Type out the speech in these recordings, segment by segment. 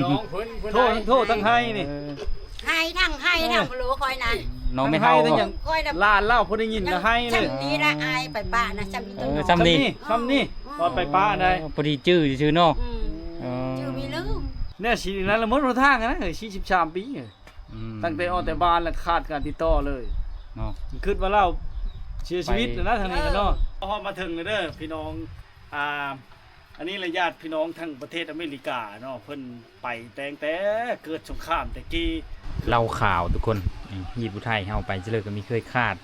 ນ້ອງເພິ່ນ ເພິ່ນ ໂທ ໂທທັງໄຮນີ້ ເອີ ໄຮທັງໄຮທັງ ເອີ ບໍ່ຮູ້ຂ້ອຍນັ້ນ ນ້ອງແມ່ເຮົາ ທັງໄຮທັງຫຍັງ ຂ້ອຍນະ ຫຼານລາວພໍໄດ້ຍິນນະໄຮເລີຍ ຊ່ຳນີ້ລະ ອາຍໄປປະນະ ຊ່ຳນີ້ ເອີ ຊ່ຳນີ້ ຊ່ຳນີ້ ອືມ ວ່າໄປປະໄດ້ ພໍດີຈື່ຊື່ໆເນາະ ອືມ ເອີ ຈື່ມີລືມ ແນວຊິນັ້ນລະໝົດຫົນທາງນະ ເອີ ສີ່ສິບສາມປີ ອືມ ຕັ້ງແຕ່ອອກແຕ່ບ້ານລະຂາດການຕິດຕໍ່ເລີຍເນາະ ຄິດວ່າລາວເສຍຊີວິດແລ້ວນະ ທາງນີ້ກະເນາະ ເອີ ຮອດມາເຖິງແລ້ວເດີພີ່ນ້ອງ ອ່າ ອັນນີ້ລະຍາດພີ່ນ້ອງທາງປະເທດອາເມລິກາເນາະ ເພິ່ນໄປແຕ່ງແຕ່ເກີດສົງຄາມແຕ່ກີ້ ເຫຼົ້າຂາວທຸກຄົນ ນີ້ ຍີ່ປຸ່ນໄທເຮົາໄປຊິເລີກະມີເຄີຍຂາດ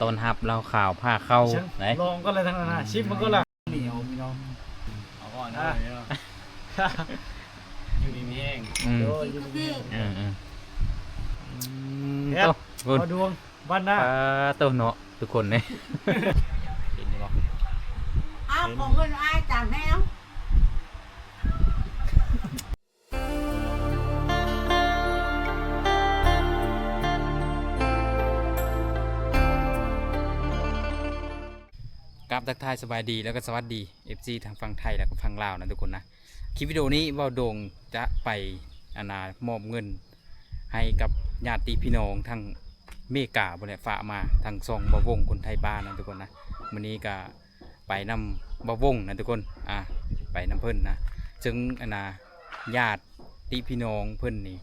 ຕ້ອນຮັບເຫຼົ້າຂາວພາເຂົ້າ ລອງກ່ອນເລີຍທາງນັ້ນນະ ຊິມເບິ່ງກ່ອນລະ ໜຽວພີ່ນ້ອງ ເອົາກ່ອນເນາະ ຢູ່ດີມີແຮງ ອືມ ໂດຍ ຢູ່ດີມີແຮງ ເອີໆ ອືມ ເຮັດ ໂຕ ເອົາດວງ ບ້ານນາ ອ່າ ໂຕເນາະ ທຸກຄົນເດ້ ເຫັນຢູ່ບໍ່? ອ້າວ ຂອງເງິນອ້າຍຈານແຮງ ກາບທັກທາຍສະບາຍດີ ແລ້ວກໍສະຫວັດດີ ເອັຟຊີ ທາງຝັ່ງໄທ ແລ້ວກໍຝັ່ງລາວນະທຸກຄົນນະ. ຄລິບວິດີໂອນີ້ເວົ້າໂດ່ງຈະໄປ ອັນນ່າ ມອບເງິນໃຫ້ກັບຍາດຕິພີ່ນ້ອງທາງເມກາພຸ້ນແຫຼະ ຝາກມາທາງຊ່ອງບ່າວວົງຄົນໄທບ້ານນະທຸກຄົນນະ. ມື້ນີ້ກະໄປນຳບ່າວວົງນະທຸກຄົນ ອ່າ ໄປນຳເພິ່ນນະ ເຊິ່ງ ອັນນ່າ ຍາດຕິພີ່ນ້ອງເພິ່ນນີ້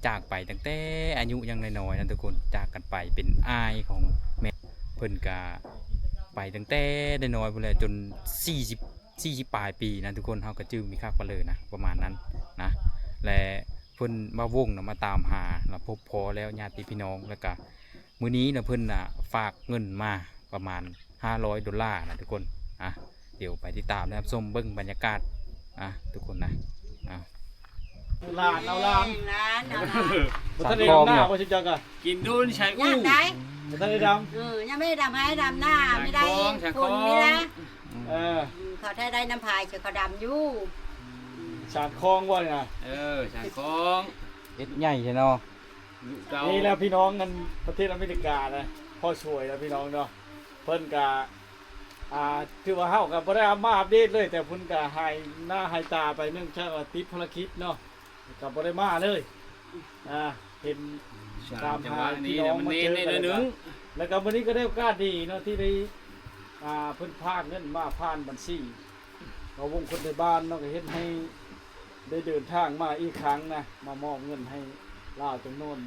ຈາກໄປຕັ້ງແຕ່ອາຍຸຍັງນ້ອຍໆນະທຸກຄົນ ຈາກກັນໄປ ເປັນອ້າຍຂອງແມ່ ເພິ່ນກະໄປຕັ້ງແຕ່ນ້ອຍໆພຸ້ນແຫຼະ ຈົນສີ່ສິບ ສີ່ສິບປາຍປີນະທຸກຄົນ ເຮົາກະຈື່ມີຄັກປານເລີນະ ປະມານນັ້ນນະ ແລະ ເພິ່ນ ບ່າວວົງນະມາຕາມຫາ ລະພົບພໍ້ແລ້ວຍາດຕິພີ່ນ້ອງ ລະກະມື້ນີ້ນະ ເພິ່ນນະຝາກເງິນມາປະມານຫ້າຮ້ອຍໂດລານະທຸກຄົນ. ອ່ະ ດຽວໄປຕິດຕາມ ແລະ ຮັບຊົມເບິ່ງບັນຍາກາດ ອ່ະ ທຸກຄົນນະ ອ່ະ ຫຼານເອົາຫຼານ ຫຼານເອົາຫຼານ ບໍ່ທັນໄດ້ດຳນາບໍ່ ຊິຈັກກະ ກິນດູນໃສ່ອູ້ ຍັງໄດ້ ບໍ່ທັນໄດ້ດຳ ເອີ ຍັງບໍ່ໄດ້ດຳໄຮ່ດຳນາ ໄດ້ຝົນນີ້ລະ ເອີ ເຂົາໄດ້ ໄດ້ນຳພາຍ ເຂົາດຳຢູ່ ສານຄອງບໍ່ນີ້ນະ ເອີ ສານຄອງ ເຮັດໃຫຍ່ແທ້ເນາະ ນີ້ແຫຼະພີ່ນ້ອງ ອັນປະເທດອາເມລິການະ ພໍສວຍແລ້ວພີ່ນ້ອງເນາະ ເພິ່ນກະ ອ່າ ຖືວ່າເຮົາກະບໍ່ໄດ້ເອົາມາອັບເດດເລີຍ ແຕ່ເພິ່ນກະຫາຍໜ້າຫາຍຕາໄປ ເນື່ອງຈາກວ່າຕິດພາລະກິດເນາະ ກະບໍ່ໄດ້ມາເລີຍ ອ່າ ເຫັນຕາມຫາພີ່ນ້ອງມາເຈີກັນ ແລ້ວກະມື້ນີ້ກະໄດ້ໂອກາດດີເນາະ ທີ່ໄດ້ ອ່າ ເພິ່ນພາກເງິນມາຜ່ານບັນຊີ ເຮົາວົງຄົນໃນບ້ານເນາະ ກະເຮັດໃຫ້ໄດ້ເດີນທາງມາອີກຄັ້ງນະ ມາມອບເງິນໃຫ້ລາວຈຳນວນ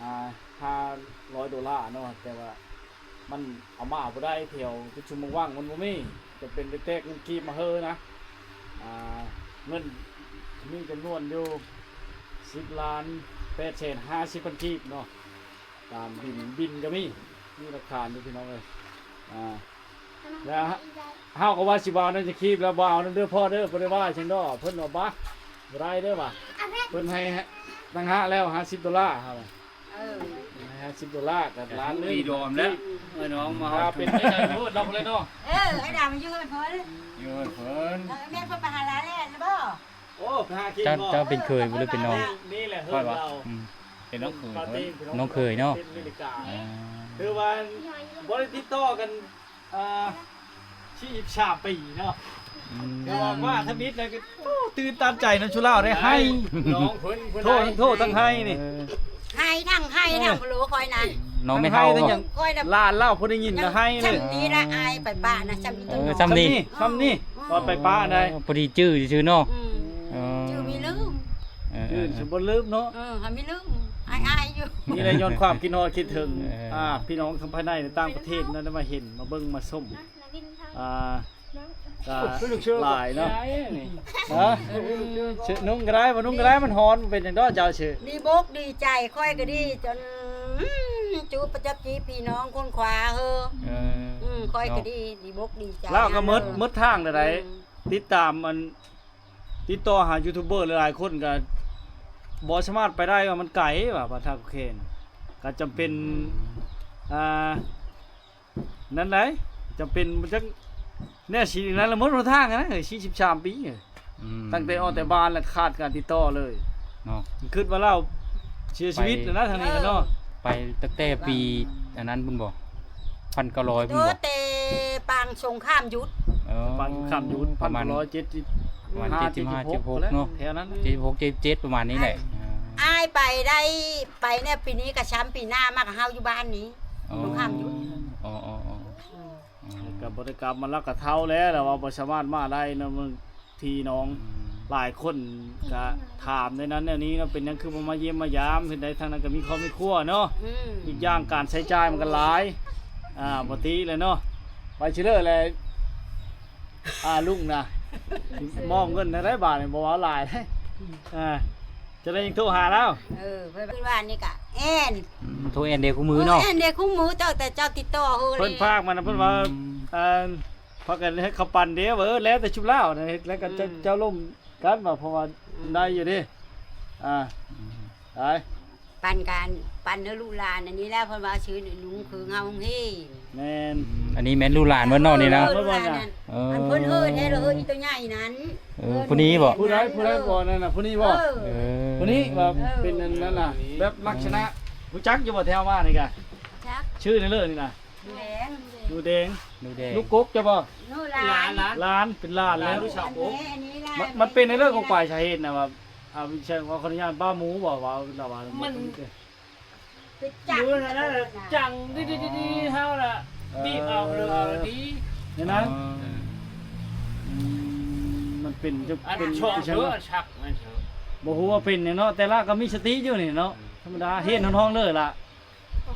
ອ່າ ຫ້າຮ້ອຍໂດລາເນາະ ແຕ່ວ່າມັນເອົາມາບໍ່ໄດ້ ແຖວຈຸດຊຸມວັງມັນບໍ່ມີ ຈຳເປັນໄດ້ແຕກເງິນກີບມາເຮີນະ ອ່າ ເງິນມີຈຳນວນຢູ່ສິບລ້ານແປດແສນຫ້າສິບພັນກີບເນາະ ຕາມບິນ ບິນກະມີ ມີຫຼັກຖານຢູ່ພີ່ນ້ອງເອີຍ ອ່າ ແລ້ວເຮົາກະວ່າຊິບໍ່ເອົານຳຈັກຄີບ ແລ້ວບໍ່ເອົານຳເດີພໍ່ເດີ ບໍ່ໄດ້ວ່າຫຍັງດອກ ເພິ່ນວ່າບໍ່ ບໍ່ໄດ້ເດີວ່າ ເພິ່ນໃຫ້ຕ່າງຫາກແລ້ວຫ້າສິບໂດລາ ເຮົາ ເອີ ໃຫ້ຫ້າສິບໂດລາ ກະລ້ານໜຶ່ງ ດອມແລ້ວ ເອີ ນ້ອງມາເປັນໃຈໂພດເນາະ ເອີ ໄອ້ດຳຢູ່ເຮືອນເພິ່ນ ຢູ່ເຮືອນເພິ່ນ ເອີ ແມ່ນເພິ່ນໄປຫາຫຼານແລ້ວບໍ່? ໂອ້ ໄປຫາກິນ ເຈົ້າ ບໍ່ ເຈົ້າເປັນເຂີຍບໍ່ ຫຼືເປັນນ້ອງ? ນີ້ແຫຼະເຮືອນລາວ ອືມ ເປັນນ້ອງເຂີຍ ນ້ອງເຂີຍເນາະ ເປັນອາເມລິກາ ອ່າ ຖືວ່າບໍ່ໄດ້ຕິດຕໍ່ກັນ ອ່າ ສີ່ສິບສາມປີເນາະ ອືມ ຖືວ່າມາທຳອິດແລ້ວກະ ໂອ້ ຕື່ນຕັນໃຈນຳຊຸລາວໄດ້ ໄຮ ນ້ອງເພິ່ນ ໂທ ໂທທັງໄຮນີ້ ເອີ ໄຮທັງໄຮທັງ ບໍ່ຮູ້ຂ້ອຍນັ້ນ ນ້ອງແມ່ເຮົາ ຂ້ອຍນະ ຫຼານລາວພໍໄດ້ຍິນນະ ໄຮເລີຍ ຊ່ຳນີ້ລະ ອາຍໄປປະນະ ຊ່ຳນີ້ ເອີ ຊ່ຳນີ້ ຊ່ຳນີ້ ອືມ ວ່າໄປປະໄດ້ ພໍດີຈື່ຊື່ໆເນາະ ອືມ ເອີ ຈື່ມີລືມ ເອີ ຈື່ຊິບໍ່ລືມເນາະ ເອີ ຫາມີລືມ ອາຍໆຢູ່ ນີ້ແຫຼະຍ້ອນຄວາມຄິດຮອດຄິດເຖິງ ເອີ ອ່າ ພີ່ນ້ອງທັງພາຍໃນ ແລະ ຕ່າງປະເທດນະ ໄດ້ມາເຫັນ ມາເບິ່ງ ມາຊົມ ອ່າ ກະຫຼາຍເນາະ ຮະ ນຸ່ງກະໄດ້ ບໍ່ນຸ່ງກະໄດ້ ມັນຮ້ອນ ເປັນຫຍັງດອກ ເຈົ້າຊື່ ດີບົກດີໃຈ ຂ້ອຍກະດີ ຈົນ ອືມ ຈູປະຈັບຈີພີ່ນ້ອງຄົນຂວາເຮີ ເອີ ອືມ ຂ້ອຍກະດີ ດີບົກດີໃຈ ລາວກະໝົດ ໝົດທາງແລ້ວໃດ ອືມ ຕິດຕາມ ອັນ ຕິດຕໍ່ຫາຢູທູບເບີຫຼາຍໆຄົນກະບໍ່ສາມາດໄປໄດ້ ວ່າມັນໄກ ວ່າ ບ້ານທ່າໂຄເຄນ ກະຈຳເປັນ ອືມ ອ່າ ນັ້ນໃດ ຈຳເປັນ ມັນຈັ່ງ ແນວຊິນັ້ນລະໝົດຫົນທາງນະ ເອີ ສີ່ສິບສາມປີ ອືມ ຕັ້ງແຕ່ອອກແຕ່ບ້ານລະຂາດການຕິດຕໍ່ເລີຍເນາະ ຄິດວ່າລາວເສຍຊີວິດແລ້ວນະ ທາງນີ້ກະເນາະ ໄປຕັ້ງແຕ່ປີ ອັນນັ້ນພຸ້ນບໍ່ ພັນເກົ້າຮ້ອຍພຸ້ນບໍ່ ໂຕແຕ່ປາງສົງຄາມຢຸດ ເອີ ປາງສົງຄາມຢຸດ ປະມານ ພັນເກົ້າຮ້ອຍເຈັດສິບ ປະມານ ຫ້າ ເຈັດສິບຫ້າ ເຈັດສິບຫົກ ເຈັດສິບຫົກ ເນາະ ແຖວນັ້ນ ເຈັດສິບຫົກ ເຈັດສິບເຈັດ ປະມານນີ້ແຫຼະ. ອ້າຍໄປໄດ້ ໄປແນວປີນີ້ກະຊ້ຳປີໜ້າມາກະເຮົາຢູ່ບ້ານນີ້ ເອີ ຕົງຂ້າມຢູ່ ອໍໆໆ ອືມ ແລ້ວກະບໍ່ໄດ້ກັບມາ ລາວກະເຖົ້າແລ້ວ ລາວວ່າບໍ່ສາມາດມາໄດ້ເນາະ ເມືອງທີ່ນ້ອງ ອືມ ຫຼາຍຄົນກະຖາມແນວນັ້ນແນວນີ້ເນາະ ເປັນຫຍັງຄືບໍ່ມາຢ້ຽມມາຢາມ ເຮັດໃດທາງນັ້ນກະມີຄອບມີຄົວເນາະ ອືມ ອີກຢ່າງການໃຊ້ຈ່າຍມັນກະຫຼາຍ ອ່າ ບໍ່ຕິແຫຼະເນາະ ໄປຊິເລີແຫຼະ ອ່າ ລຸງນະ ມອບເງິນໃຫ້ໄດ້ບາດນີ້ ບໍ່ເວົ້າຫຼາຍເດ້ ອ່າ ຈະໄດ້ຍັງໂທຫາລາວ ເອີ ເພິ່ນວ່ານີ້ກະແອ່ນ ອືມ ໂທແອ່ນເດຄູ່ມື້ເນາະ ເອີ ແອ່ນເດຄູ່ມື້ ເຈົ້າ ແຕ່ເຈົ້າຕິດຕໍ່ເຮີ ເພິ່ນຝາກມານຳ ເພິ່ນວ່າ ອືມ ເອີ ພາກັນເຮັດເຂົ້າປັ້ນເດ້ ວ່າ ເອີ ແລ້ວແຕ່ຊຸມລາວນະ ແລ້ວກະ ອືມ ເຈົ້າ ເຈົ້າລົມກັນວ່າ ເພາະວ່າ ອືມ ໄດ້ຢູ່ເດ້ ອ່າ ອືມ ໄດ້ ປັນກັນ ປັນໃຫ້ລູກຫຼານ ອັນນີ້ແຫຼະ ເພິ່ນວ່າຊື່ນຸ່ງຄືເງົາເຮ ແມ່ນ ອືມ ອັນນີ້ແມ່ນລູກຫຼານເບິດເນາະນີ້ນະ ເອີ ລູກຫຼານນັ້ນ ເອີ ອັນເພິ່ນເຮີແທ້ ເຮີອີໂຕໃຫຍ່ນັ້ນ ເອີ ຜູ້ນີ້ບໍ ຜູ້ໃດ ຜູ້ໃດບໍ່ນັ້ນນະ ຜູ້ນີ້ບໍ ເອີ ເອີ ຜູ້ນີ້ວ່າ ເອີ ເປັນອັນນັ້ນນະ ແບບລັກສະນະ ຮູ້ຈັກຢູ່ບໍ່ແຖວບ້ານນີ້ກະ ຈັກ ຊື່ນັ້ນເລີນີ້ນະ ໜູແດງ ໜູແດງ ໜູແດງ ລູກກົກເຈົ້າບໍ່ ໜູຫຼານ ຫຼານ ເປັນຫຼານແລ້ວ ອັນນີ້ ອັນນີ້ຫຼານ ມັນ ມັນເປັນໃນເລື່ອງຂອງປາຍສາເຫດນະວ່າ ອ່າ ວິເຊີນ ຂໍອະນຸຍາດ ບ້າໝູບໍ່ ວ່າລາວວ່າ ມັນ ມັນ ຢູ່ນັ້ນນະ ຈັ່ງດີໆໆ ເຮົາລະ ເອີ ບີບເອົາ ເອົາດີ ໃນນັ້ນ ເອີ ອືມ ມັນເປັນ ຈະເປັນ ອັນຊ່ອງເທີ ອັນຊັກ ອັນເທີ ບໍ່ຮູ້ວ່າເປັນຫຍັງເນາະ ແຕ່ລາວກະມີສະຕິຢູ່ນີ້ເນາະ ອືມ ທຳມະດາ ຮຽນຫ້ອງເລີຍລະ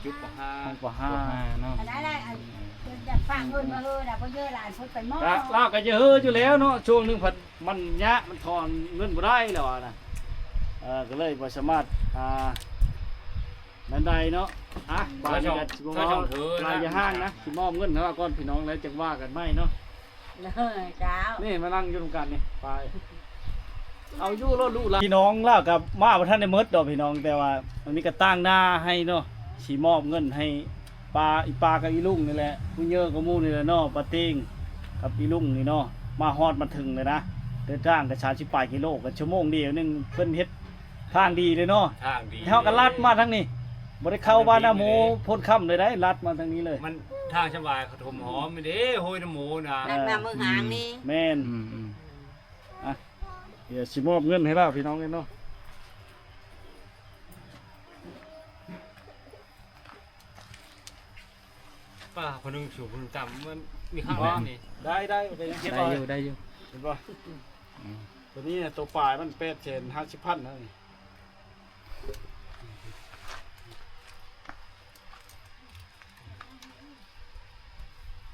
ຈຸດປະຫ້າ ຫ້ອງປະຫ້າ ປະຫ້າເນາະ ອັນນັ້ນແຫຼະ ອັນ ເພິ່ນຈະຝາກເງິນມາເຮີນະ ເພິ່ນເຮີຫຼານເພິ່ນໄປມອບ ລາວກະຈະເຮີຢູ່ແລ້ວເນາະ ຊ່ວງໜຶ່ງພັດ ມັນຍາກ ມັນຖອນເງິນບໍ່ໄດ້ແລ້ວນະ ເອີ ກະເລີຍບໍ່ສາມາດ ອ່າ ນັ້ນໄດ້ເນາະ ອ່ະ ບາດນີ້ກະຊິບໍ່ເວົ້າຫຼາຍ ຢ່າຫ່າງນະ ຊິມອບເງິນໃຫ້ລາວກ່ອນ ພີ່ນ້ອງ ແລ້ວຈັ່ງວ່າກັນໃໝ່ເນາະ ເອີ ເຈົ້າ ນີ້ມານັ່ງຢູ່ນຳກັນນີ້ ໄປ ເອົາຢູ່ໂລດລູກຫຼານ ພີ່ນ້ອງລາວກະມາບໍ່ທັນໄດ້ໝົດດອກພີ່ນ້ອງ ແຕ່ວ່າອັນນີ້ກະຕາງໜ້າໃຫ້ເນາະ ຊິມອບເງິນໃຫ້ປ້າ ອີປ້າກັບອີລຸງນີ້ແຫຼະ ຜູ້ເຍີກວ່າໝູ່ນີ້ແຫຼະເນາະ ປ້າຕິງກັບອີລຸງນີ້ເນາະ ມາຮອດມາເຖິງເລີຍນະ ເດີນທາງກະສາມສິບປາຍກິໂລ ກະຊົ່ວໂມງດຽວໜຶ່ງ ເພິ່ນເຮັດທາງດີເລີຍເນາະ ທາງດີ ເຮົາກະລັດມາທາງນີ້ ບໍ່ໄດ້ເຂົ້າບ້ານນາໂມໂພນຄຳເລີຍໄດ໋ ລັດມາທາງນີ້ເລີຍ ມັນທາງສະບາຍ ເຂົາຖົມຫອມເດ້ ໂຮຍນາໂມນະ ລັດມາເມືອງຫາງນີ້ ອືມ ແມ່ນ ອືມ ອືມ ອ່ະ ດຽວຊິມອບເງິນໃຫ້ລາວ ພີ່ນ້ອງເອີຍເນາະ ປ້າຄົນໜຶ່ງສູງຄົນໜຶ່ງຕ່ຳ ມັນມີຂ້າງແບບນີ້ ໄດ້ ໄດ້ ໄດ້ຢູ່ ໄດ້ຢູ່ ເຫັນບໍ່ ອືມ ໂຕນີ້ໂຕປາຍມັນແປດແສນຫ້າສິບພັນນະນີ້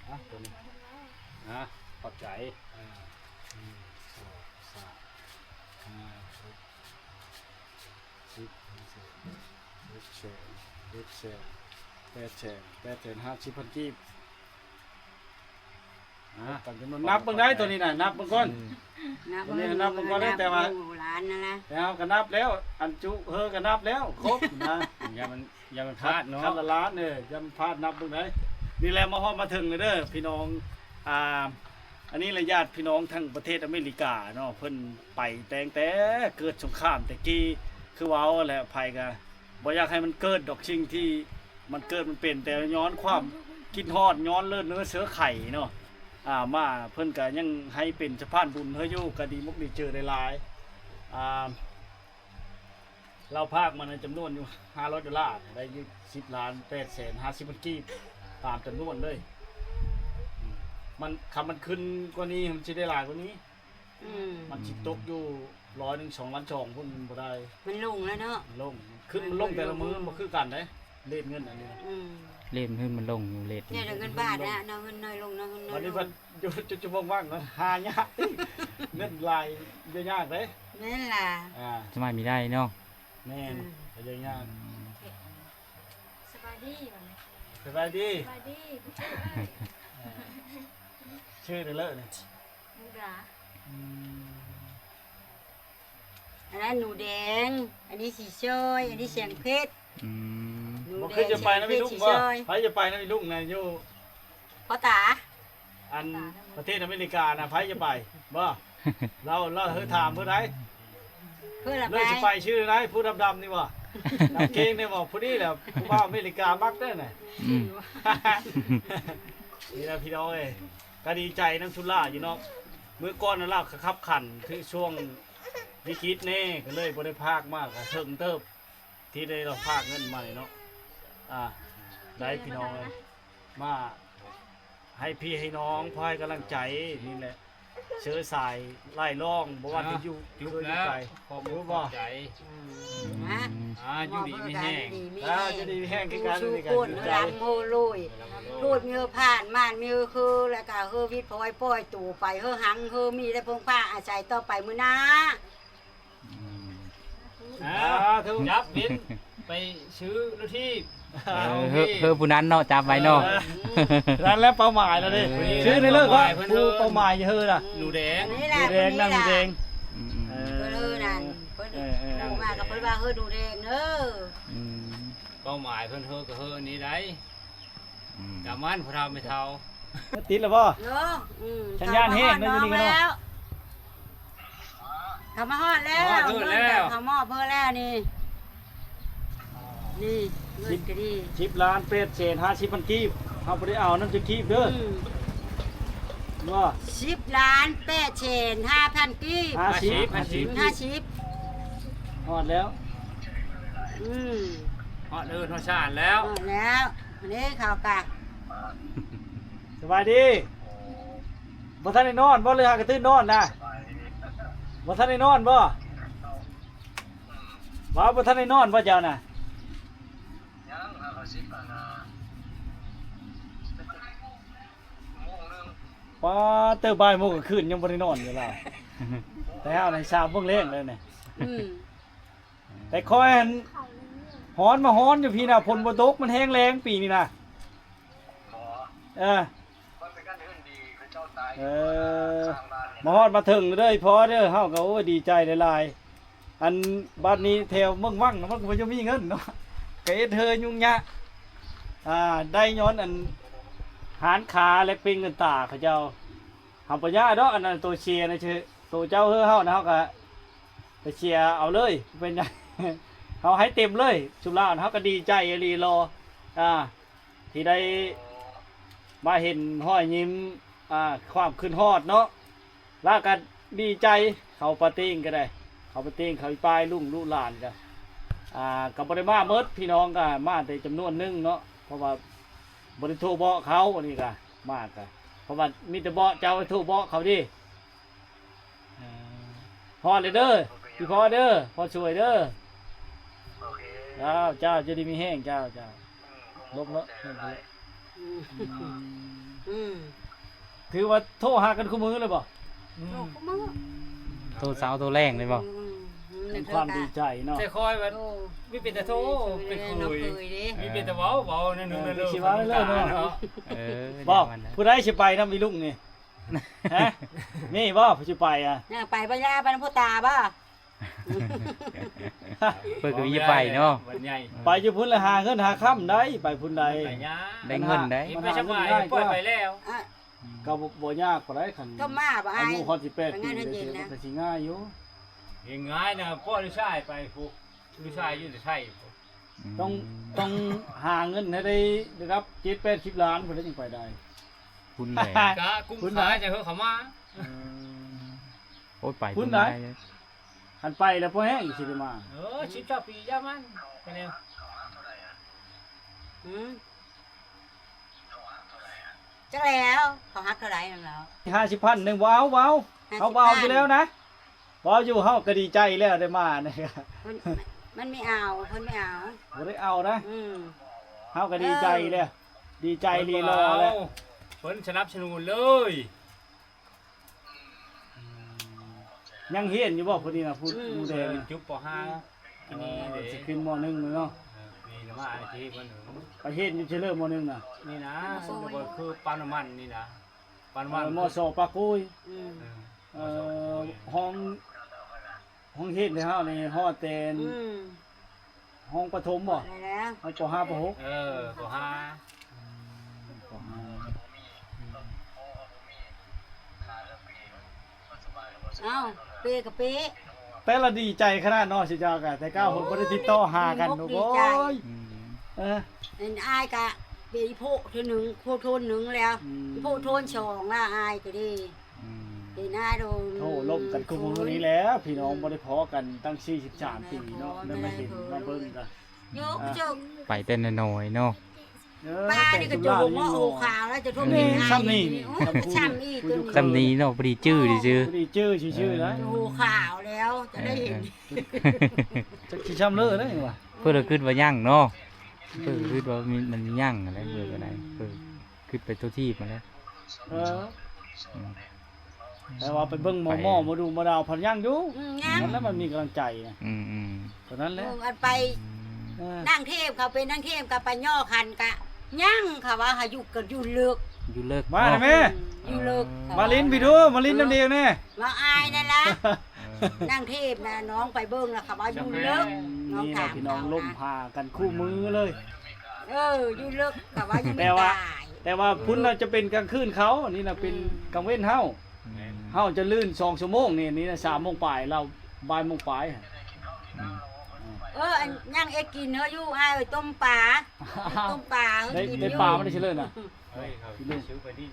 ອ່ະ ໂຕນີ້ ອ່ະ ຂອບໃຈ ອ່າ ໜຶ່ງ ສອງ ສາມ ຫ້າ ຫົກ ເຈັດ ແປດແສນ ແປດແສນ ແປດແສນ ແປດແສນຫ້າສິບພັນກີບ ອ່າ ຕາມຈຳນວນ ນັບເບິ່ງໄດ້ໂຕນີ້ນະ ນັບເບິ່ງກ່ອນ ອືມ ນັບເບິ່ງ ໂຕນີ້ນັບເບິ່ງກ່ອນເດີ ແຕ່ວ່າ ໂບລານນັ້ນນະ ແຕ່ເຮົາກະນັບແລ້ວ ອັນຈຸເຮີກະນັບແລ້ວ ຄົບນະ ຢ່າມັນ ຢ່າມັນພາດເນາະ ຄັນລະລ້ານ ເອີ ຢ່າມັນພາດ ນັບເບິ່ງໄດ້ ນີ້ແຫຼະ ມາຮອດມາເຖິງແລ້ວເດີພີ່ນ້ອງ ອ່າ ອັນນີ້ລະຍາດພີ່ນ້ອງທາງປະເທດອາເມລິກາເນາະ ເພິ່ນໄປແຕ່ງແຕ່ເກີດສົງຄາມແຕ່ກີ້ ຄືເວົ້າແຫຼະ ໃຜກະບໍ່ຢາກໃຫ້ມັນເກີດດອກ ສິ່ງທີ່ມັນເກີດມັນເປັນ ແຕ່ຍ້ອນຄວາມຄິດຮອດ ຍ້ອນເລີດເນື້ອເຊື້ອໄຂເນາະ ອ່າ ມາ ເພິ່ນກະຍັງໃຫ້ເປັນສະພານບຸນໃຫ້ຢູ່ ກະດີມົກດີເຈີຫຼາຍໆ ອ່າ ລາວພາກມາໃນຈຳນວນຢູ່ຫ້າຮ້ອຍໂດລາ ໄດ້ຢູ່ສິບລ້ານແປດແສນຫ້າສິບພັນກີບ ຕາມຈຳນວນເລີຍ ມັນ ຄັນມັນຂຶ້ນກວ່ານີ້ ມັນຊິໄດ້ຫຼາຍກວ່ານີ້ ອືມ ມັນຊິຕົກຢູ່ຮ້ອຍໜຶ່ງ ສອງລ້ານສອງພຸ້ນ ມັນບໍ່ໄດ້ ມັນລົງແລ້ວເນາະ ມັນລົງ ຂຶ້ນມັນລົງແຕ່ລະມື້ ມັນບໍ່ຄືກັນເດ້ ເລດເງິນອັນນີ້ນະ ອືມ ເລດຂຶ້ນມັນລົງຢູ່ ເລດ ແນວເງິນບາດນະ ເນາະ ເງິນນ້ອຍລົງ ເນາະ ເງິນນ້ອຍລົງ ບັດນີ້ເພິ່ນ ຈຸ ຈຸ ຈຸ ວ່າງໆ ນະ ຫາຍາກ ເງິນຫຼາຍຫາຍາກເດ້ ແມ່ນລະ ອ່າ ສະໄໝມີໄດ້ເນາະ ແມ່ນ ອືມ ຫາຍາກ ອືມ ສະບາຍດີ ສະບາຍດີ ສະບາຍດີ ເອີ ຊື່ໄດ້ເລີຍນີ້ ມຸກດາ ອືມ ອັນນັ້ນໜູແດງ ອັນນີ້ສີຊອຍ ອັນນີ້ສຽງເພັດ ອືມ ໜູແດງ ບໍ່ຄືຈະໄປນຳອີລຸງບໍ່ ສີຊອຍ ໃຜຈະໄປນຳອີລຸງນະ ຢູ່ ພໍ່ຕາ ອັນປະເທດອາເມລິການະ ໃຜຈະໄປບໍ່ ລາວ ລາວເຮີຖາມເພິ່ນໄດ ເພິ່ນລະໄປ ເລີຍຊິໄປຊື່ໃດ ຜູ້ດຳໆນີ້ບໍ່ ນຳເກງນີ້ບໍ່ ຜູ້ນີ້ແຫຼະ ຜູ້ບ່າວອາເມລິກາມັກເດີນະ ອືມ ນີ້ລະພີ່ນ້ອງເອີຍ ກະດີໃຈນຳຊຸລາຢູ່ເນາະ ມື້ກ່ອນນັ້ນລາວກໍຂັບຂັນ ຖືກຊ່ວງວິກິດແດ່ ກໍເລີຍບໍ່ໄດ້ພາກມາ ກໍເຖິງເຕີບທີ່ໄດ້ລາວພາກເງິນມານີ້ເນາະ. ອ່າ ໄດ້ພີ່ນ້ອງເອີຍ ມາໃຫ້ພີ່ໃຫ້ນ້ອງ ພໍໃຫ້ກຳລັງໃຈນີ້ແຫຼະ ເຊີສາຍຫຼາຍລ່ອງ ບໍ່ວ່າຈະຢູ່ ເອີ ຢູ່ໃກ້ ຂອບໃຈ ອືມ ອ່າ ຢູ່ດີມີແຮງ ອ່າ ຢູ່ດີມີແຮງຄືກັນ ສູ່ຄົນ ຮ່ຳໂຮລວຍ ໂທດມີເຮີຜ່ານ ມານມີເຮີຄື ແລ້ວກະເຮີວິດພອຍປ່ອຍໂຕໄປ ເຮີຮັ່ງເຮີມີ ແລະ ເພິ່ງພາອາໄສຕໍ່ໄປມື້ໜ້າ. ອືມ ອ່າ ສາທຸ ຈັບເປັນໄປຊື້ລົດຖີບ ເອີ ເຮີ ເຮີຜູ້ນັ້ນເນາະ ຈັບໄວ້ເນາະ ເອີ ນັ້ນແຫຼະເປົ້າໝາຍລະເດ້ ເອີ ຊື້ໃນເລີກວ່າ ເປົ້າໝາຍເຮີນະ ໜູແດງ ໜູແດງ ນາງໜູແດງ ອືມ ເອີ ເພິ່ນເຮີນັ້ນ ເພິ່ນ ເອີ ເອີ ເພິ່ນມາກໍເພິ່ນວ່າເຮີໜູແດງເດີ ອືມ ເປົ້າໝາຍເພິ່ນເຮີກໍເຮີນີ້ໄດ໋ ອືມ ກະມັນຜູ້ເຖົ້າແມ່ເຖົ້າ ຕິດແລ້ວບໍ່? ເນາະ ອືມ ສັນຍານແຮງເນາະ ຢູ່ນີ້ເນາະ ເຂົ້າມາຮອດແລ້ວ ເຂົ້າມາຮອດແລ້ວ ເງິນກໍເຂົ້າມອບເພິ່ນແລ້ວນີ້ ນີ້ ເງິນກໍດີ ສິບລ້ານແປດແສນຫ້າສິບພັນກີບ ເຮົາບໍ່ໄດ້ເອົານຳຈັກກີບເດີ ອືມ ບໍ່ ສິບລ້ານແປດແສນຫ້າພັນກີບ ຫ້າສິບ ຫ້າສິບ ຫ້າສິບ ຮອດແລ້ວ ອືມ ຮອດເດີ ຮອດຊານແລ້ວ ຮອດແລ້ວ ນີ້ເຂົາກະ ສະບາຍດີ ບໍ່ທັນໄດ້ນອນບໍ່ ຫຼືຫາກະຕື່ນນອນນະ ບໍ່ທັນໄດ້ນອນບໍ່ ວ່າບໍ່ທັນໄດ້ນອນບໍ່ເຈົ້ານະ ຍັງ ຫ້າສິບ ອັນນະ ໂມງໜຶ່ງ ປາດເຕີ ບ່າຍໂມງກາງຄືນຍັງບໍ່ໄດ້ນອນຢູ່ລາວ ແຕ່ເຮົາໃນສາມໂມງແລງແລ້ວນີ້ ອືມ ແຕ່ຂ້ອຍຫັ້ນ ຮ້ອນມາຮ້ອນຢູ່ພີ້ນະ ຝົນບໍ່ຕົກ ມັນແຮງແລ້ງປີນີ້ນະ ເອີ ເອີ ມາຮອດມາເຖິງເດີ ພໍເດີ ເຮົາກໍ ໂອ້ຍ ດີໃຈຫຼາຍໆ ອັນບາດນີ້ແຖວເມືອງວັງນະ ມັນກໍບໍ່ມີເງິນເນາະ ກໍເຮັດເຮີຫຍຸ້ງຍາກ ອ່າ ໄດ້ຍ້ອນອັນຮ້ານຄ້າແລກປ່ຽນເງິນຕາເຂົາເຈົ້າ ເຮົາບໍ່ຍາກດອກ ອັນນັ້ນໂຕເຊຍນະ ໂຕເຈົ້າເຮີເຮົານະ ເຮົາກໍ ໄປເຊຍເອົາເລີຍ ເປັນຫຍັງ ເຮົາໃຫ້ເຕັມເລີຍ ຊຸມລາວເຮົາກໍດີໃຈອີ່ຫຼີລໍ ອ່າ ທີ່ໄດ້ມາເຫັນຮອຍຍິ້ມ ອ່າ ຄວາມຄິດຮອດເນາະ ລາວກໍດີໃຈ ເຂົາປາເຕັງກໍໄດ້ ເຂົາປາເຕັງ ເຂົາອີ່ປ້າລຸງລູກຫຼານກໍ ອ່າ ກໍບໍ່ໄດ້ມາໝົດ ພີ່ນ້ອງກໍມາແຕ່ຈຳນວນໜຶ່ງເນາະ ເພາະວ່າບໍ່ໄດ້ໂທບອກເຂົາ ອັນນີ້ກໍມາກໍ ເພາະວ່າມີແຕ່ບອກເຈົ້າໂທບອກເຂົາເດ້. ຮອດແລ້ວເດີ ອີ່ພໍ່ເດີ ພໍ່ຊ່ວຍເດີ ໂອເຄ ເຈົ້າ ເຈົ້າ ຢູ່ດີມີແຮງ ເຈົ້າ ເຈົ້າ ລົບເນາະ ອືມ ອືມ ອືມ ຖືວ່າໂທຫາກັນຄູ່ມື້ເລີຍບໍ່? ອືມ ໂທຄູ່ມື້ ໂທເຊົ້າໂທແລງເລີຍບໍ່? ອືມ ອືມ ເປັນຄວາມດີໃຈເນາະ ແຕ່ຂ້ອຍວ່າ ໂອ້ ມີເປັນແຕ່ໂທ ເປັນເຂີຍ ເປັນເຂີຍເດ້ ມີເປັນແຕ່ເວົ້າ ເວົ້າແນວໜຶ່ງ ເອີ ແນວໜຶ່ງ ຊິເວົ້າເລີຍເນາະ ເອີ ບໍ່ ຜູ້ໃດຊິໄປນຳອີລຸງນີ້? ຮະ ມີບໍ່ຜູ້ຊິໄປອະ? ຍັງໄປບໍ່? ຢ່າໄປນຳພໍ່ຕາບໍ່? ເພິ່ນກໍມີໄປເນາະ ໄປຢູ່ພຸ້ນລະຫາເງິນຫາຄຳໄດ້ ໄປພຸ້ນໃດ ໄດ້ເງິນໄດ້ ໄປສະບາຍ ປ່ອຍໄປແລ້ວ ກໍບໍ່ຍາກປານໃດ ຄັນ ກໍມາບໍ່ອ້າຍ ອາຍຸຮອດສິບແປດປີ ກໍຊິງ່າຍຢູ່ ງ່າຍນະ ພໍ່ລູກຊາຍໄປພຸ້ນ ລູກຊາຍຢູ່ໄທ ອືມ ຕ້ອງ ຕ້ອງຫາເງິນໃຫ້ໄດ້ລະດັບເຈັດແປດສິບລ້ານພຸ້ນແຫຼະ ຈຶ່ງໄປໄດ້ ພຸ້ນແຫຼະ ກະກຸມຂາຈະເຮີເຂົາມາ ເອີ ໂອ້ຍ ໄປພຸ້ນໄດ ຄັນໄປແລ້ວພໍແຮງຊິໄດ້ມາ ເອີ ສິບຊາວປີຢ່າມັນ ໄປແລ້ວ ອືມ ຈັກແລ້ວ ເຂົາຫັກເທົ່າໃດນຳລາວ ຫ້າສິບພັນໜຶ່ງ ບໍ່ເອົາ ບໍ່ເອົາ ຫ້າສິບພັນ ເຮົາບໍ່ເອົາຢູ່ແລ້ວນະ ເວົ້າຢູ່ເຮົາກໍດີໃຈແລ້ວໄດ້ມານີ້ ມັນ ມັນບໍ່ເອົາ ເພິ່ນບໍ່ເອົາ ບໍ່ໄດ້ເອົານະ ອືມ ເຮົາກໍດີໃຈແລ້ວ ດີໃຈລີລໍແລ້ວ ເພິ່ນສະໜັບສະໜູນເລີຍ ອືມ ຍັງຮຽນຢູ່ບໍ່ຜູ້ນີ້ນະ ຜູ້ ອືມ ຜູ້ແດງ ຈົບ ປໍຫ້າ ປີນີ້ເດ້ ຊິຂຶ້ນ ມໍໜຶ່ງ ແລ້ວເນາະ ເອີ ປີໜ້າມາທີ່ເພິ່ນ ໄປຮຽນຢູ່ເຊີເລີ ມໍໜຶ່ງນະ ນີ້ນະ ຄືປ້ຳນ້ຳມັນນີ້ນະ ປ້ຳນ້ຳມັນ ເອີ ມໍສ ປາກກຸຍ ອືມ ເອີ ຫ້ອງ ຫ້ອງຮຽນເຮົານີ້ຮອດແຕ່ ອືມ ຫ້ອງປະຖົມບໍ່? ຮອດ ປໍຫ້າ ປໍຫົກ ເອີ ປໍຫ້າ ອືມ ປໍຫ້າ ເອົ້າ ເປກໍເປ ແຕ່ລະດີໃຈຂະໜາດເນາະ ຊິເຈົ້າກະ ແຕ່ກ້າວເພິ່ນບໍ່ໄດ້ຕິດຕໍ່ຫາກັນ ໂອ້ຍ ໂອ້ຍ ອືມ ເອີ ອັນອ້າຍກະເປອີ່ໂພເທື່ອໜຶ່ງ ໂພໂທນໜຶ່ງແລ້ວ ອືມ ອີ່ໂພໂທນສອງລະ ອ້າຍກໍດີ ອືມ ເດນາໂດນ ໂອ້ ລົມກັນຄືມື້ນີ້ແຫຼະ ພີ່ນ້ອງບໍ່ໄດ້ພໍ້ກັນຕັ້ງສີ່ສິບສາມປີເນາະ ໄດ້ມາເຫັນມາເບິ່ງກະ ໂຍກ ອ່າ ໂຈກ ໄປແຕ່ນ້ອຍໆເນາະ ເອີ ປ້ານີ້ກໍໂຈກເນາະ ໂອ້ ຂາວແລ້ວ ຈະທົ່ວເປັນ ນີ້ ອ້າຍ ຊ່ຳນີ້ ນີ້ ໂອ້ ຊ່ຳນີ້ ຊ່ຳນີ້ເນາະ ພໍດີຈື່ຊື່ໆ ພໍດີຈື່ຊື່ໆນະ ໂອ້ ຂາວແລ້ວ ຈະໄດ້ເຫັນ ເອີ ເອີ ຈັກຊິຊ່ຳເລີໃດວ່າ ເພິ່ນລະຄິດວ່າຍັງເນາະ ເພິ່ນຄິດວ່າມີ ມັນຍັງຫັ້ນແຫຼະ ເພິ່ນກໍໄດ້ ເພິ່ນຄິດໄປທົ່ວທີບຫັ້ນແຫຼະ ເອີ ອືມ ແຕ່ວ່າໄປເບິ່ງໝໍ ໄປ ໝໍດູໝໍດາວພັດຍັງຢູ່ ອືມ ຍັງ ນັ້ນລະມັນມີກຳລັງໃຈນະ ອືມໆ ຕົວນັ້ນແຫຼະ ເອີ ອັນໄປ ເອີ ນັ່ງເທບ ເຂົາເປັນນັ່ງເທບກັບໄປຍໍຂັນກະຍັງ ເຂົາວ່າໃຫ້ຢູ່ກັນຢູ່ເລິກ ຢູ່ເລິກ ມາແມ່ ເນາະ ອືມ ຢູ່ເລິກ ເອີ ເຂົາວ່າ ມາຫຼິ້ນພີ້ດູ ມາຫຼິ້ນນຳດຽວແນ່ ເອີ ມາອາຍນັ້ນລະ ເອີ ນັ່ງເທບນະ ນ້ອງໄປເບິ່ງລະ ເຂົາວ່າຢູ່ເລິກ ອືມ ນ້ອງຖາມ ນີ້ລະພີ່ນ້ອງ ເຂົານະ ລົມຫາກັນຄູ່ມືເລີຍ ເອີ ຢູ່ເລິກ ເຂົາວ່າຍັງ ແຕ່ວ່າ ແຕ່ວ່າພຸ້ນນະຈະເປັນກາງຄືນເຂົາ ອັນນີ້ນະເປັນ ອືມ ກາງເວັນເຮົາ ອືມ ເຮົາຈະລື່ນສອງຊົ່ວໂມງນີ້ ນີ້ນະສາມໂມງປາຍ ລາວບ່າຍໂມງປາຍ ອືມ ເອີ ອັນຍັງເຮັດກິນເຮົາຢູ່ ອ້າຍເອີຍ ຕົ້ມປາ ຕົ້ມປາເຮົາ ໄດ້ ໄດ້ປາມາໄດ້ຊິເລີນນະ ເອີ ເຂົາຊື້ໄປດິ້ນ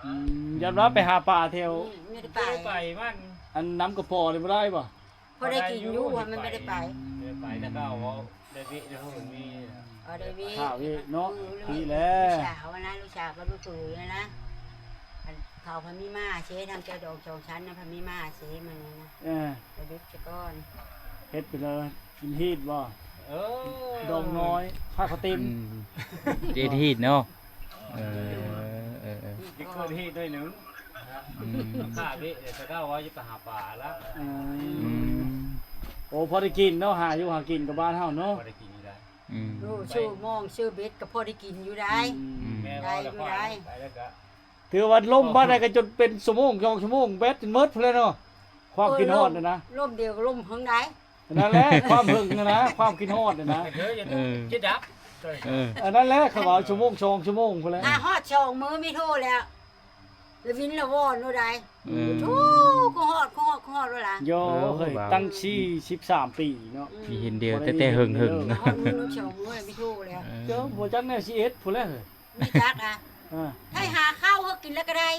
ອືມ ຢ້ານວ່າໄປຫາປາແຖວ ອືມ ໄດ້ໄປ ໄປມັນ ອັນນ້ຳກະພໍນີ້ບໍ່ໄດ້ບໍ່? ພໍໄດ້ກິນຢູ່ ມັນບໍ່ໄດ້ໄປ ໄດ້ໄປແຕ່ເກົ່າ ໄດ້ເວະ ໄດ້ເຮົາມີ ອໍ ໄດ້ເວະ ຂ້າເວະເນາະ ອືມ ນີ້ແຫຼະ ລູກສາວນະ ລູກສາວກັບລູກເຂີຍນະ ອັນເຂົາພັດມີມາເຊ ທາງແກ້ວດອງສອງຊັ້ນນະ ພັດມີມາເຊ ມື້ນີ້ນະ ເອີ ໄປເດັດຊະກ່ອນ ເຮັດໄປເລີຍ ກິນຮີດບໍ່? ເອີ ດອງນ້ອຍ ພາກເຂົາເຕັມ ອືມ ເຮັດຮີດເນາະ ເອີ ເອີ ເອີ ຈະເກີດຮີດໜ້ອຍໜຶ່ງ ອືມ ຂ້າເວະ ແຕ່ເຈົ້າວ່າຈະໄປຫາປາລະ ອືມ ອືມ ໂອ້ ພໍໄດ້ກິນເນາະ ຫາຢູ່ຫາກິນກັບບ້ານເຮົາເນາະ ພໍໄດ້ກິນຢູ່ໄດ໋ ອືມ ໂອ້ ຊື້ມອງຊື້ເບັດກໍພໍໄດ້ກິນຢູ່ໄດ໋ ອືມ ອືມ ແມ່ນ ໄດ້ຢູ່ໄດ໋ ໄປແລ້ວກໍ ຖືວ່າລົມບ້ານໃດກໍຈົນເປັນຊົ່ວໂມງ ສອງຊົ່ວໂມງ ແບັດຈົນໝົດພຸ້ນແຫຼະເນາະ ຄວາມຄິດຮອດຫັ້ນນະ ລົມດຽວກໍລົມເຖິງໃດ ນັ້ນແຫຼະ ຄວາມເຫິງຫັ້ນນະ ຄວາມຄິດຮອດຫັ້ນນະ ເອີ ຈະດັບ ເອີ ອັນນັ້ນແຫຼະ ເຂົາວ່າຊົ່ວໂມງສອງຊົ່ວໂມງພຸ້ນແຫຼະ ຖ້າຮອດສອງມື້ມີໂທແລ້ວ ລະວິນລະວອນໂລດໃດ ເອີ ໂທ ຄືຮອດ ຄືຮອດ ຄືຮອດໂລດລະ ໂຢ ເອີ ເຮີ້ຍ ວ່າ ຕັ້ງສີ່ສິບສາມປີເນາະ ອືມ ມີເຫັນດຽວ ບໍ່ໄດ້ ແຕ່ ແຕ່ເຫິງໆ ເຫັນດຽວ ຮອດມື້ໜຶ່ງສອງມື້ມີໂທແລ້ວ ເອີ ເຈົ້າບໍ່ຈັກແນວຊິເຮັດພຸ້ນແຫຼະ ເອີ ໄທຫາເຂົ້າເຮົາກິນແລ້ວກໍໄດ້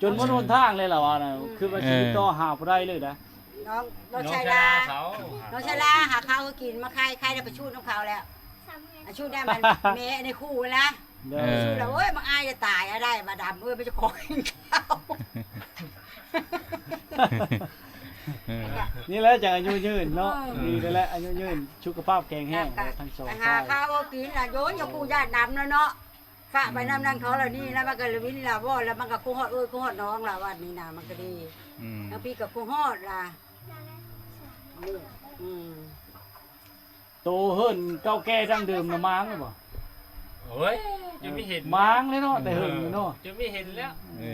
ຈົນໝົດຫົນທາງເລີຍລະວ່ານະ ອືມ ຄືວ່າຊິຕິດຕໍ່ຫາບໍ່ໄດ້ເລີຍນະ ນ້ອງ ນ້ອງຊາລາ ນ້ອງຊາລາຫາເຂົ້າໃຫ້ກິນ ມາຂາຍ ຂາຍໄດ້ໄປຊູດນຳເຂົາແລ້ວ ອາ ຊູດໄດ້ມັນແມ່ໃນຄູ່ນະ ເອີ ຊູດແລ້ວ ໂອ້ຍ ມາອາຍຈະຕາຍ ອາ ໄດ້ມາດຳ ເອີຍ ໄປຈະຂໍກິນເຂົ້າ ເອີ ນີ້ແຫຼະຈັ່ງອາຍຸຍືນເນາະ ເອີ ດີແລ້ວແຫຼະ ອາຍຸຍືນ ສຸຂະພາບແຂງແຮງ ທັງສອງ ໄປຫາເຂົ້າກິນລະ ໂຍ ຢ່າປູຢ່າດຳລະເນາະ ປະໄປນຳນັ້ນເຂົາລະນີ້ລະ ມັນກໍລະວິນລະວອນລະ ມັນກໍຄົງຮອດເອື້ອຍຄົງຮອດນ້ອງລະ ວັນນີ້ນະ ມັນກໍດີ ອືມ ທາງພີ້ກໍຄົງຮອດລະ ອືມ ໂຕເຮືອນເກົ່າແກ່ດັ້ງເດີມນະ ມ້າງແລ້ວບໍ່? ໂອ້ຍ ຈະມີເຫັນ ມ້າງເລີຍເນາະ ແຕ່ເຫິງເນາະ ຈະມີເຫັນແລ້ວ ເອີ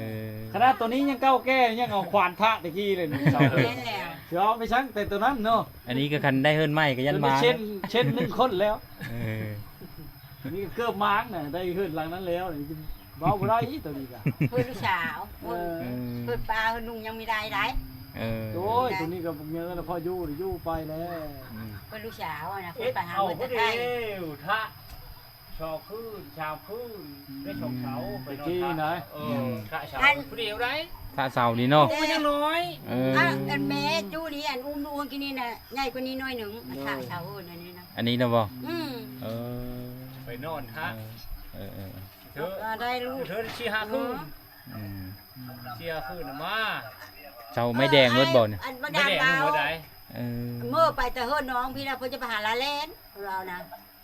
ຂະໜາດໂຕນີ້ຍັງເກົ່າແກ່ ຍັງເອົາຂວານທະແຕ່ກີ້ເລີຍ ແມ່ນແລ້ວ ຊິເອົາໄປຊັງແຕ່ໂຕນັ້ນເນາະ ອັນນີ້ກໍຄັນໄດ້ເຮືອນໃໝ່ກໍຢ້ານມ້າງ ເຊັ່ນ ເຊັ່ນໜຶ່ງຄົນແລ້ວ ເອີ ນີ້ກໍເກືອບມ້າງນະ ໄດ້ເຮືອນຫຼັງນັ້ນແລ້ວ ເວົ້າບໍ່ໄດ້ອີກໂຕນີ້ກະ ເພິ່ນລູກສາວ ເອີ ເພິ່ນປ້າເພິ່ນລຸງຍັງມີໄດ້ໄດ ເອີ ໂອ້ຍ ໂຕນີ້ກໍບັກເຍີລະ ພໍຢູ່ ຢູ່ໄປແລ້ວ ອືມ ເພິ່ນລູກສາວນະ ເພິ່ນໄປຫາເງິນແຕ່ໄກ ເອົາເດ້ ທະ ສອງຄືນ ສາມຄືນ ໄດ້ສອງເສົາ ໄປນອນ ຕະກີ້ນະ ເອີ ອືມ ທະເສົາ ອັນ ຜູ້ດຽວໄດ ທະເສົານີ້ເນາະ ໂອ້ ຍັງນ້ອຍ ເອີ ອັນແມ່ຢູ່ນີ້ ອັນອຸ້ມລູກກິນນີ້ນະ ໃຫຍ່ກວ່ານີ້ໜ້ອຍໜຶ່ງ ໂດຍ ທະເສົາເອີ ອັນນີ້ນະ ອັນນີ້ນະບໍ່? ອືມ ເອີ ໄປນອນທະ ເອີ ເອີ ເອີ ເທີ ໄດ້ລູກ ເທີສີ່ຫ້າຄືນ ອືມ ສີ່ຫ້າຄືນມາ ເຈົ້າໄມ້ແດງເບິດບໍ່ນີ້? ອັນ ໄມ້ແດງເບິດໃດ ເອີ ເມື່ອໄປແຕ່ເຮືອນນ້ອງພີ້ນະ ເພິ່ນຈະໄປຫາລາແລນ ລາວນະ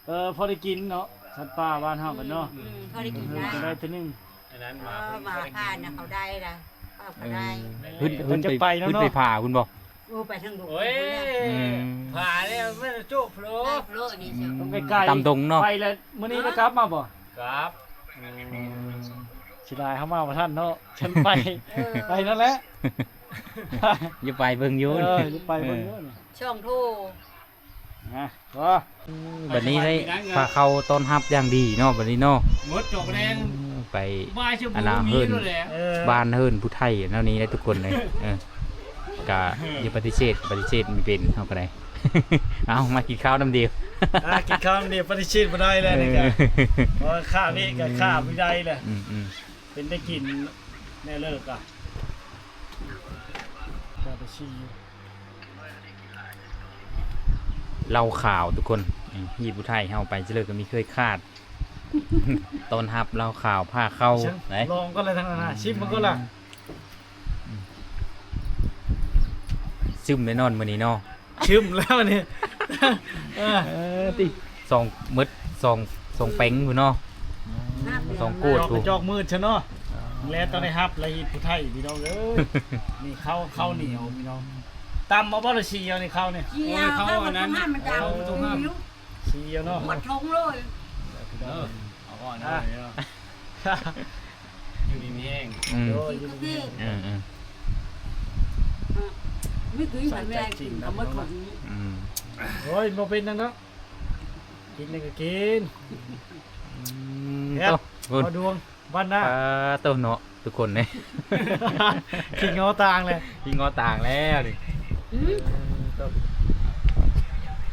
ເອີ ພໍໄດ້ກິນເນາະ ສັດປ່າບ້ານເຮົາກັນເນາະ ອືມ ພໍໄດ້ກິນໄດ້ ໄດ້ເທື່ອໜຶ່ງ ອັນນັ້ນມາ ເອີ ມາຜ່ານນະ ເຂົາໄດ້ລະ ເຂົາກໍໄດ້ ເອີ ຂຶ້ນ ຂຶ້ນໄປ ຂຶ້ນໄປຜາພຸ້ນບໍ່? ໂອ້ ໄປທາງດຸ ໂອ້ຍ ພຸ້ນແຫຼະ ອືມ ຜາແລ້ວມັນໂຈະໂພລະ ໂພລະນີ້ ອືມ ຕ້ອງໄກໆ ຕາມດົງເນາະ ໄປແລ້ວ ມື້ນີ້ໄດ້ກັບມາບໍ່? ກັບ ອືມ ເສຍດາຍເຮົາມາບໍ່ທັນເນາະ ຄັນໄປ ເອີ ໄປນັ້ນແຫຼະ ຢູ່ໄປເບິ່ງຢູ່ ເອີ ຢູ່ໄປເບິ່ງຢູ່ ເອີ ຊ່ອງໂທ ນະ ອືມ ບັດນີ້ໄດ້ພາເຂົ້າຕ້ອນຮັບຢ່າງດີເນາະ ບັດນີ້ເນາະ ໝົດຈອກແລງ ອືມ ໄປ ອັນນ່າ ເຮືອນ ເອີ ບ້ານເຮືອນຜູ້ໄທແນວນີ້ໄດ໋ທຸກຄົນເອີຍ ເອີ ກະຢ່າປະຕິເສດ ປະຕິເສດບໍ່ເປັນ ເຮົາກໍໄດ້ ເອົາ ມາກິນເຂົ້ານຳດຽວ ອ່າ ກິນເຂົ້ານຳດຽວ ປະຕິເສດບໍ່ໄດ້ແລ້ວນີ້ກະ ເອີ ເພາະວ່າຂ້າເວະກະຂ້າບໍ່ໄດ້ແລ້ວ ອືມໆ ເປັນໄດ້ກິນແນ່ເລີກກະ ສີ່ ເຫຼົ້າຂາວທຸກຄົນ ອືມ ຮີດຜູ້ໄທເຮົາໄປຊິເລີກກໍມີເຄີຍຂາດ ຕ້ອນຮັບເຫຼົ້າຂາວພາເຂົ້າ ເຊິ່ງ ໄປ ລອງກ່ອນເລີຍທັງນັ້ນນະ ອືມ ຊິມມັນກ່ອນລະ ອືມ ຊຶມແນ່ນອນມື້ນີ້ເນາະ ຊຶມແລ້ວນີ້ ເອີ ເອີ ຕິ ສອງ ໝົດສອງ ສອງແປງພຸ້ນເນາະ ສອງໂກດ ຈອກກະຈອກມືດຊະເນາະ ແລະຕ້ອງໄດ້ຮັບລະຮີດຜູ້ໄທພີ່ນ້ອງເອີຍ ນີ້ເຂົ້າ ເຂົ້າໜຽວພີ່ນ້ອງ ຕຳເອົາບໍ່ລະ ສີເອົານີ້ເຂົ້ານີ້ ເອີ ເຂົ້າອັນນັ້ນ ເຂົ້າມັນຕ້ອງຫ້າມ ສີເອົາເນາະ ໝົດຖົງເລີຍ ເອີ ເອົາກ່ອນເດີ ຢູ່ດີມີແຮງ ອືມ ໂດຍ ຢູ່ດີມີແຮງ ເອີ ເອີ ມີຄືກັນແມ່ກິນກໍໝົດຖົງ ອືມ ໂອ້ຍ ບໍ່ເປັນຫຍັງດອກ ກິນນີ້ກໍກິນ ອືມ ແຮດ ໂອ້ ມາດວງ ບ້ານນາ ປາໂຕເນາະ ທຸກຄົນເດ້ ຂີ້ງໍຕ່າງແຫຼະ ຂີ້ງໍຕ່າງແລ້ວນີ້ ອືມ ເອີ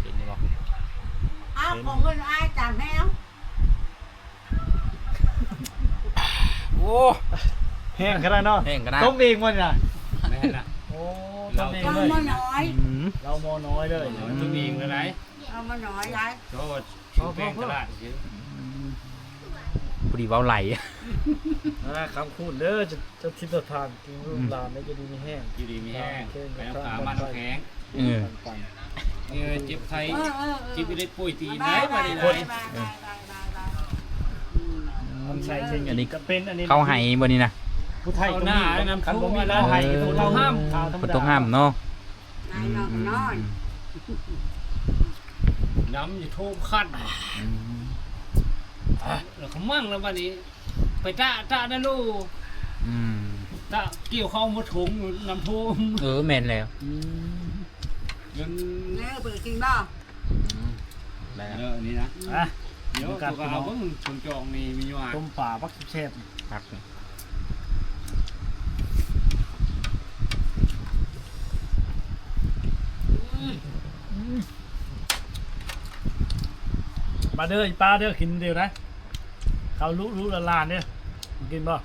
ເປັນຢູ່ບໍ່ ອ້າວ ຂອງເພິ່ນອ້າຍຈານແຮງ ໂອ້ ແຮງຂະໜາດເນາະ ແຮງຂະໜາດ ຕົ້ມເອງບໍ່ນີ້ນະ ແມ່ນລະ ໂອ້ ຕົ້ມເອງເລີຍ ເຫຼົ້າໜ້ອຍ ອືມ ເຫຼົ້າໝໍ້ນ້ອຍເລີຍ ອືມ ຕົ້ມເອງເລີຍ ເອົາມາໜ້ອຍຫຼາຍ ໂທດ ຊື້ແປ້ງຕະຫຼາດຊື່ ອືມ ພໍດີເວົ້າໄຫຼ ອ່າ ຄຳຄູນເດີ ເຈົ້າ ເຈົ້າທິດເຈົ້າທາງ ອືມ ລູກຫຼານເດີ ຢູ່ດີມີແຮງ ຢູ່ດີມີແຮງ ໄປນຳຂາມານຳແຂງ ເອີ ເອີ ເຈັບໄຂ້ ເອີ ເອີ ເອີ ເຈັບໄຂ້ໄດ້ປ່ວຍຕີນໄດ້ ບາດນີ້ ບາຍ ບາຍ ບາຍ ບາຍ ບາຍ ອືມ ອັນໃສ່ ອັນນີ້ ກໍເປັນອັນນີ້ ເຂົ້າໄຮ່ບໍ່ນີ້ນະ ຜູ້ໄທກໍມີ ເຂົ້ານາ ຄັນບໍ່ມີເຂົ້າໄຮ່ ເອີ ເຂົ້າຫ້າມ ເຂົ້າທຳມະດາ ເຂົ້າຕ້ອງຫ້າມເນາະ ນາຍນອນກໍນອນ ອືມ ອືມ ນ້ຳຢູ່ໂທມຄັນ ອືມ ແລ້ວກໍມັ່ງແລ້ວບັດນີ້ ໄປຕະ ຕະນະໂລ ອືມ ຕະກ່ຽວເຂົ້າໝົດຖົງນ້ຳໂທມ ເອີ ແມ່ນແລ້ວ ອືມ ຈົນ ເອີ ເປີດກິນບໍ່? ອືມ ໄດ້ລະ ເດີ ອັນນີ້ນະ ອ່ະ ດຽວ ກິນກັນ ກໍເອົາເບິ່ງ ຊົມຈອງນີ້ມີຫຍັງ ຕົ້ມປາບັກແຊບໆ ຄັກ ອືມ ມາເດີ ອີປ້າເດີ ກິນດຽວໄດ້ ເຂົ້າລຸລຸລະລານເດີ ກິນບໍ່?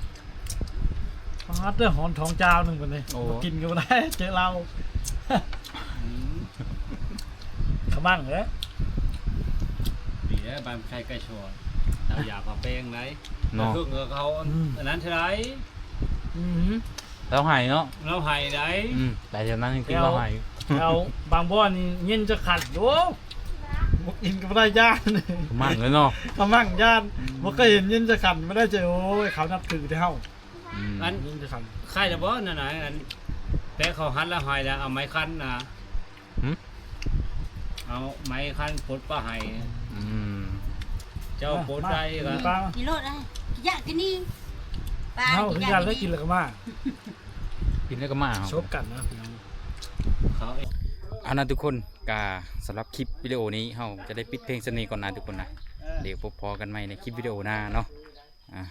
ປາດເດີ ຫອນທ້ອງຈາວໜຶ່ງບັດນີ້ ໂອ້ ບໍ່ກິນກໍບໍ່ໄດ້ ເຈີເຫຼົ້າ ອືມ ຂະມັງເດີ ດີເດີ ບ້ານໄຄໄກ່ຊອນ ເອົາຢາປາແປ້ງໄດ້ ເນາະ ເຄື່ອງເຂົາ ເຂົາ ອືມ ອັນນັ້ນເທົ່າໃດ ອືມ ລາວໃຫ້ເນາະ ລາວໃຫ້ໄດ໋ ອືມ ໄປແຖວນັ້ນກິນລາວໃຫ້ ແຖວບາງບ່ອນນີ້ເຢັນຈະຂັນ ໂອ້ ບໍ່ກິນກໍບໍ່ໄດ້ຢ້ານ ຂະມັງເລີຍເນາະ ຂະມັງຢ້ານ ອືມ ບໍ່ເຄີຍເຫັນເຢັນຈະຂັນ ບໍ່ໄດ້ເຈີ ໂອ້ຍ ເຂົານັບຖືແຕ່ເຮົາ ອືມ ອັນ ເຢັນຈະຂັນ ໄຄລະບໍ່ນັ້ນນະ ອັນ ແຕ່ເຂົາຫັດລະຫອຍລະເອົາໄມ້ຂັນນະ ຫຶ ເອົາໄມ້ຂັນປົດປາໄຫ ອືມ ເຈົ້າປົດໄດ້ກໍ ກິນໂລດ ຢາກກິນນີ້ ປາ ເຮົາຄືກັນ ກິນຢາກກິນນີ້ ແລ້ວກິນແລ້ວກໍມາ ກິນແລ້ວກໍມາ ສົບກັນນະພີ່ນ້ອງ ເອົານະທຸກຄົນ ກະສຳລັບຄລິບວິດີໂອນີ້ ເຮົາຈະໄດ້ປິດພຽງສ່ຳນີ້ກ່ອນນະທຸກຄົນນະ ດຽວພົບພໍ້ກັນໃໝ່ໃນຄລິບວິດີໂອໜ້າເນາະ ອ່າ